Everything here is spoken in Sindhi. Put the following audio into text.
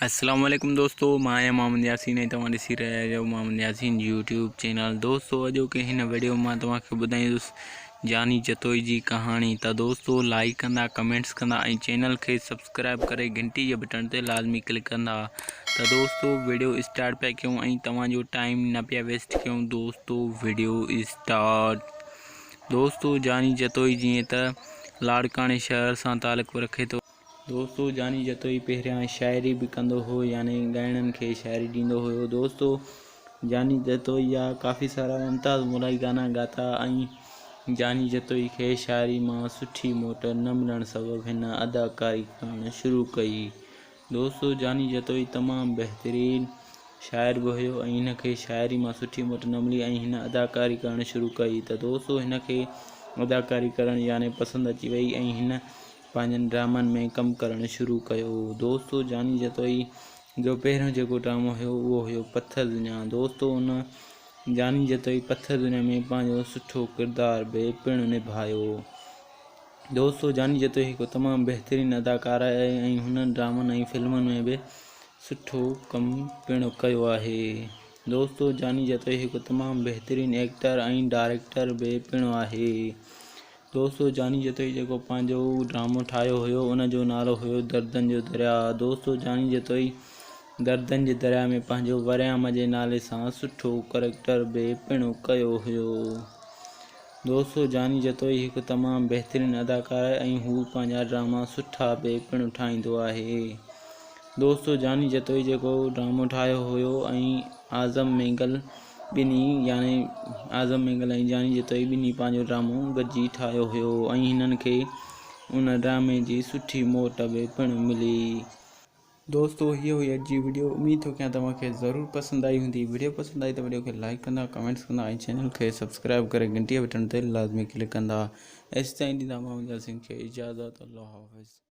السلام عليڪم دوستو مان آهيان محمد ياسين ۽ توهان ڏسي رهيا آهيو محمد ياسين يوٽيوب چينل دوستو اڄوڪي هن وڊيو مان توهان کي ٻڌائيندس جاني جتوئي جي ڪهاڻي ته دوستو لائيڪ ڪندا ڪمينٽس ڪندا ۽ چينل کي سبسڪرائب ڪري گهنٽي جي بٽڻ تي لازمي ڪلڪ ڪندا ته دوستو وڊيو اسٽارٽ پيا ڪيون ۽ توهان جو ٽائيم نه پيا ويسٽ ڪيون دوستو وڊيو اسٽارٽ دوستو جاني جتوئي جيئن ته لاڙڪاڻي شهر سان تعلق رکي ٿو دوستو جاني جتوئي پهريان شاعري به ڪندو هو يعني ڳائڻن کي شاعري ڏيندو هيو دوستو جاني جتوئي جا ڪافي سارا ممتاز مولائي گانا ڳاتا ۽ جاني جتوئي کي شاعري مان سٺي موٽ نه ملڻ سبب هن اداڪاري ڪرڻ شروع ڪئي دوستو جاني جتوئي تمام بهترين شاعر به هيو ۽ هن کي شاعري مان سٺي موٽ نه ملي ۽ هن اداڪاري ڪرڻ شروع ڪئي ته دوستو هن کي اداڪاري ڪرڻ يعني پسند اچي وئي ۽ هن پنهنجن ڊرامن ۾ ڪم ڪرڻ شروع ڪيو. دوستو جاني جتوئي جو پهريون جيڪو ڊرامو هيو اهو هيو پٿر دنيا. دوستو ان جاني جتوئي پٿر دنيا ۾ پنهنجو سٺو ڪردار به پڻ نڀايو. دوستو جاني جتوئي هڪ تمام بهترين اداڪار آهي ۽ هن ڊرامن ۽ فلمن ۾ به سٺو ڪم پڻ ڪيو آهي. دوستو جاني جتوئي هڪ تمام بهترين ايڪٽر ۽ ڊائريڪٽر به پڻ آهي. دوستو جاني جتوئي جيڪو پنهنجو ڊرامو ٺاهيو هيو ان جو نالو هيو دردن جو درياء دوستو جاني جتوئي دردن جي درياء ۾ پنهنجو وريام جي نالي سان سٺو ڪريڪٽر به پڻ ڪيو هيو دوستو جاني جتوئي هڪ تمام بهترين اداڪار آهي ۽ هو پنهنجا ڊراما سٺا به پڻ ٺاهيندو آهي دوستو جاني جتوئي جيڪو ڊرامو ٺاهيو هيو ۽ اعظم مينگل ٻنهي يعني اعظم مينگل ۽ جاني جتوئي ٻنهي پنهنجو ڊرامو گڏجي ٺاهيو هيو ۽ هنن کي ان ڊرامي جي سٺي موٽ به پڻ ملي. دوستو هيء هئي اڄ جي وڊيو اميد ٿو ڪيان توهان کي ضرور پسند آئي هوندي وڊيو پسند آئي ته وڊيو کي لائيڪ ڪندا ڪمينٽس ڪندا ۽ چينل کي سبسڪرائب ڪري گهنٽي بٽڻ تي لازمي ڪلڪ ڪندا ايستائين ڏيندا محمد ياسين کي اجازت الله حافظ.